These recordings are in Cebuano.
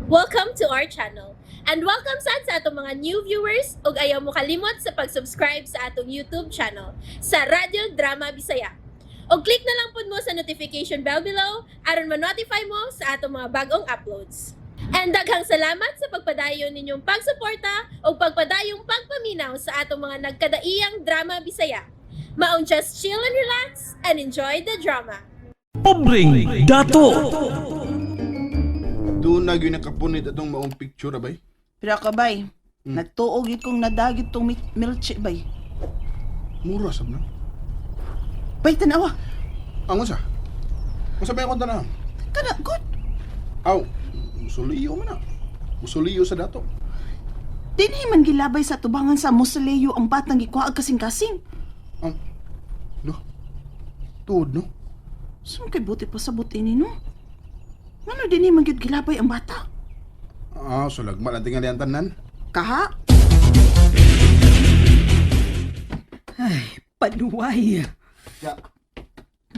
Welcome to our channel. And welcome sad sa atong mga new viewers ug ayaw mo kalimot sa pag-subscribe sa atong YouTube channel sa Radyo Drama Bisaya. Og click na lang pud mo sa notification bell below aron ma-notify mo sa atong mga bagong uploads. And daghang salamat sa pagpadayon ninyong pagsuporta ug pagpadayong pagpaminaw sa atong mga nagkadaiyang drama Bisaya. Maong just chill and relax and enjoy the drama. Pobreng Dato. Doon na gyud nakapunit atong maong picture abay. Pero ako bay, nagtuo gyud kong nadagit tong milche bay. Mura sab na. Bay tanawa. Ang unsa? Unsa ba akong tanaw? Kana good. Aw, musuliyo man na. Musuliyo sa dato. Dinhi man gilabay sa tubangan sa mausoleo ang batang gikuha og kasing-kasing. Ang no. Tuod no. Saan kay buti pa sa buti ni no? Ngano dinhi man gyud gilabay ang bata? Ah, so lagma lang tingali ang tanan. Kaha? Ay, panuway. Ya,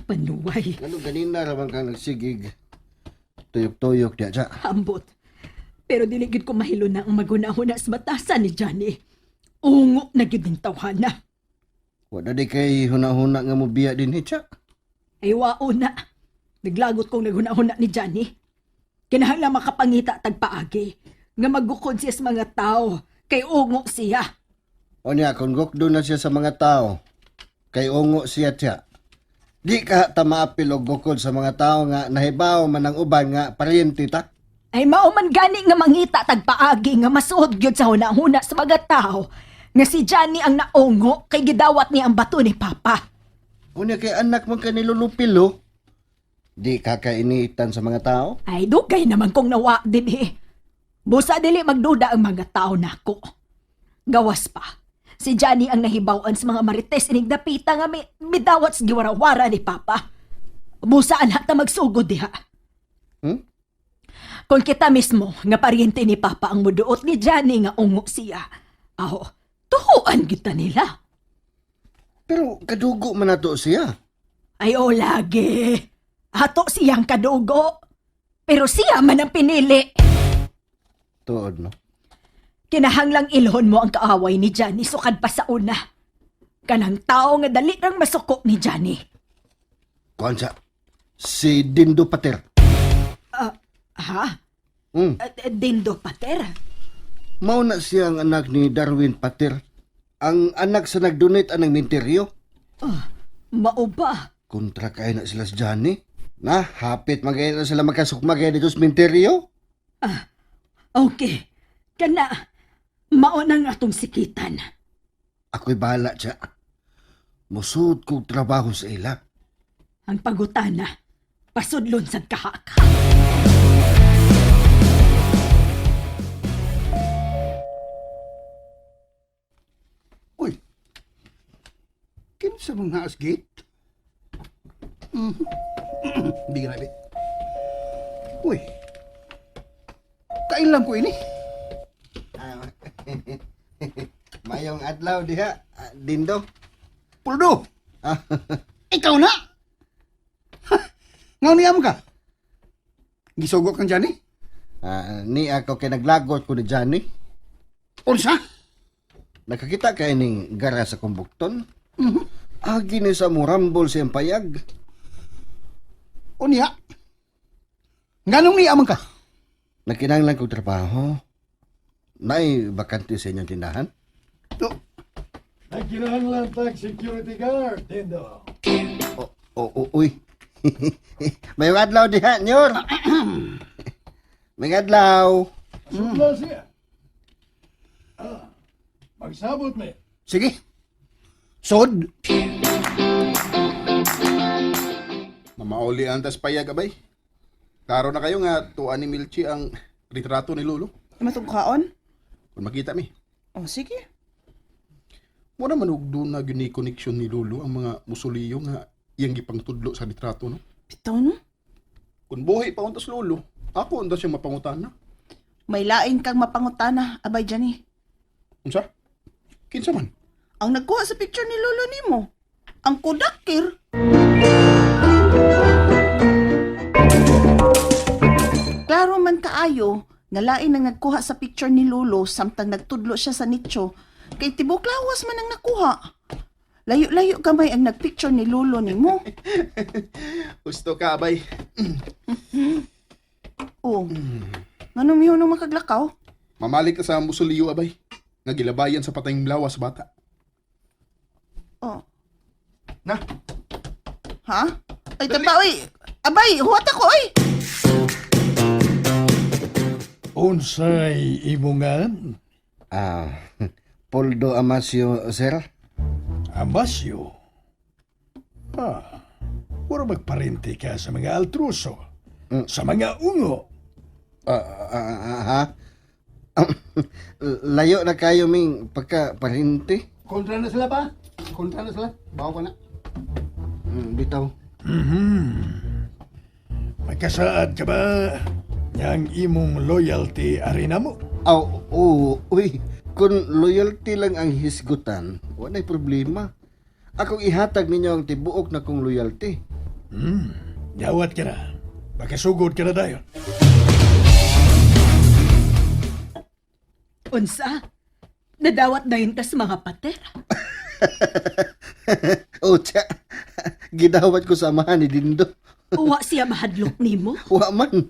Panuway. ano ganina raman kang nagsigig. Tuyok-tuyok diya siya. Ambot. Pero dili gyud ko mahilo na ang maghuna-huna sa batasan ni Johnny. Ungo na gyud ning tawhana. Wala di kay huna-huna nga mo biya din siya. Ay wao na. Naglagot kong naghuna-huna ni Johnny. Kinahanglan makapangita tagpaagi nga maggukod siya sa mga tao kay ungo siya. O niya, kung gukdo na siya sa mga tao, kay ungo siya siya. Di ka ta maapil og gukod sa mga tao nga nahibaw man ang uban nga paryente ta. Ay mao man gani nga mangita tagpaagi nga masuod gyud sa huna-huna sa mga tao nga si Johnny ang naungo kay gidawat niya ang bato ni Papa. O niya, kay anak man ka nilulupil oh. Di ka kainitan sa mga tao. Ay, dugay naman kong nawa din eh. Busa dili magduda ang mga tao nako. Gawas pa. Si Johnny ang nahibawan sa mga marites inig dapita nga may, midawat sa giwarawara ni Papa. Busa anak ta magsugod diha. Hmm? Kung kita mismo nga paryente ni Papa ang muduot ni Johnny nga ungo siya, aho, tuhuan kita nila. Pero kadugo man nato siya. Ay, o lagi. Ato siyang kadugo. Pero siya man ang pinili. Tuod no. Kinahanglang ilhon mo ang kaaway ni Johnny sukad pa sa una. Kanang tao nga dali rang masuko ni Johnny. Kuan siya. Si Dindo Pater. Ha? Dindo Pater? Mao na siya ang anak ni Darwin Pater. Ang anak sa nagdonate anang minteryo. Mao ba? Kontra kay na sila sa Johnny. Na, hapit magay na sila magkasukma kay dito sa minteryo. Okay. Kana, mao nang atong sikitan. Ako'y bahala siya. Musud kong trabaho sa ila. Ang pagutana, pasudlon sa kahaka. Uy, kinsa mong naas gate? Hindi ka na Uy, kailan ko ini? Mayong adlaw diha, ah, Dindo. Puldo, ikaw na! Ha, ngaon niya mo ka? Gisugo kang Johnny? Ah, ni ako kay naglagot ko ni Johnny. Unsa? Nakakita kay ning gara sa kumbukton. Agi ni sa murambol sa iyang payag. Unya? Nganong niya man ka? Nagkinahanglan kong trabaho. Naay bakante sa inyong tindahan. To, Nagkinahanglan tag security guard, Dindo. O, o, uy. May adlaw diha, nyor. May adlaw. Sudla siya. Ah, magsabot me. sige. Sod. Mamauli ang tas payag abay. Klaro na kayo nga tuan ni Milchi ang retrato ni Lolo. Matong kaon? Kung makita mi. Oh, sige. Mura man og doon na gyud ni connection ni Lolo ang mga musuliyo nga iyang gipangtudlo sa retrato no. Bitaw no? Kung buhi pa untas Lolo, ako untas siyang mapangutana. May lain kang mapangutana, abay Johnny. Unsa? Kinsa man? Ang nagkuha sa picture ni Lolo nimo, ang kudakir. Klaro man kaayo Nga lain ang nagkuha sa picture ni Lolo samtang nagtudlo siya sa nicho kay tibok lawas man ang nakuha. Layo-layo gamay ang nagpicture ni Lolo nimo. Gusto ka, abay. Oh. Ngano miho nung makaglakaw? Mamalik na sa musuliyo, abay. Nga gilabayan sa patayng lawas bata. Oh. Na, Ha? Ay, tapa, oy. Abay, huwat ako, oy. Unsay imungan? Ah, Poldo Amasio, sir. Amasyo. Ah, puro magparente ka sa mga altruso, sa mga ungo. Ah, ah, ah, ha? Layo na kayo ming pagka parente. Kontra na sila pa. Kontra na sila. Bawa ko na. Bitaw. Magkasaad ka ba niyang imong loyalty arena mo? Aw, oo, uy. Kung loyalty lang ang hisgutan, walay problema. Akong ihatag ninyo ang tibuok na kong loyalty. Dawat ka na. Makasugod ka na dayon. Unsa? Nadawat na yun tas mga pater. O, tsa. Gidawat ko sa amahan ni Dindo. Uwa siya mahadlok nimo. Wa man.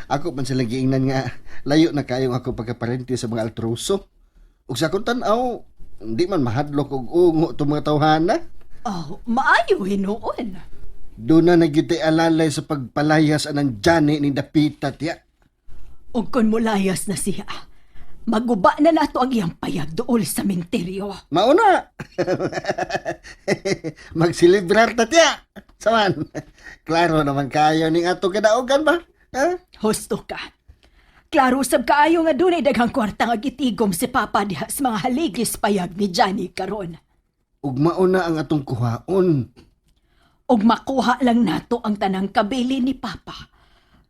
Ako man sila giingnan nga layo na kayong ako pagkaparente sa mga altruso. Ug sa akong tan-aw, hindi man mahadlok og ungo itong mga tawhana. Oh, maayo hinuon. Doon na nagyutay alalay sa pagpalayas anang Johnny ni Dapita tiya. Ug kun mulayas na siya, maguba na nato ang iyang payag dool sa menteryo. Mauna! Magsilibrar ta tiya! Saman, klaro naman kayo ning ato kadaugan ba? Ha? Husto ka. Klaro sab kaayo nga dunay daghang kwarta nga gitigom si Papa diha sa mga haligis payag ni Johnny karon. Ug mauna ang atong kuhaon. Ug makuha lang nato ang tanang kabili ni Papa.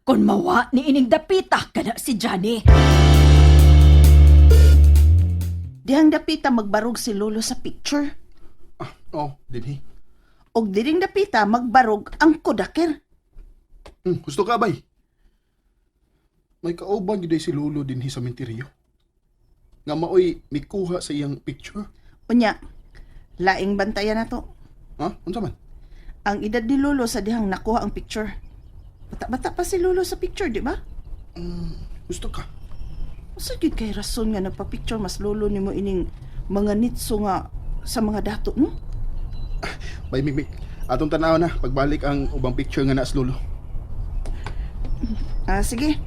Kun mawa ni ining dapita kana si Johnny. Dihang dapita magbarog si Lolo sa picture. Ah, oh, dinhi. Og diring dapita magbarog ang kodaker. Gusto ka, abay. May kauban gyud si Lolo dinhi sa menteryo. Nga maoy mikuha sa iyang picture. Unya, laing bantayan na to. Ha? Unsa man? Ang edad ni Lolo sa dihang nakuha ang picture. Bata-bata pa si Lolo sa picture, di ba? Gusto ka. Usa gyud kay rason nga nagpa-picture mas lolo nimo ining mga nitso nga sa mga dato, no? Bay, Mik, Mik. Atong tanaw na pagbalik ang ubang picture nga naas Lolo. Ah, sige.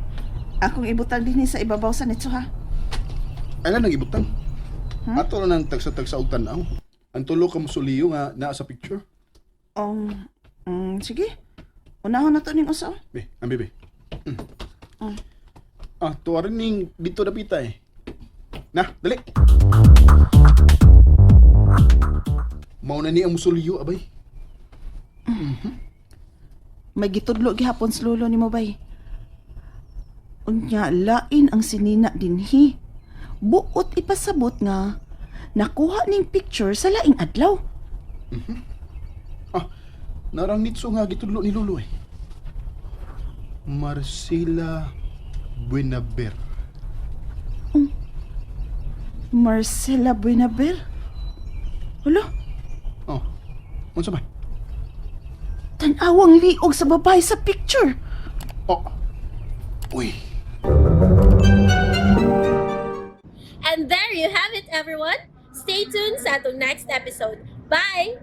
Akong ibutang dinhi sa ibabaw sa nitso ha. Ay lang nagibutang. Ato na nang tagsa-tagsa og tanaw. Ang tulo ka musuliyo nga naa sa picture. Sige. Unahon na to ning usa. oh. Be, ang bebe. Ah, tuwa rin ning dito dapita eh. Na, dali. Mauna ni ang musuliyo, abay. May gitudlo gihapon sa lolo nimo bay. Unya lain ang sinina dinhi. Buot ipasabot nga nakuha ning picture sa laing adlaw. Ah, narang nitso nga gitudlo ni Lolo eh. Marcela Buenaber. Marcela Buenaber. Hala, Oh, unsa man? tan-awang liog sa babae sa picture. Oh. Uy. And there you have it, everyone. Stay tuned sa atong next episode. Bye!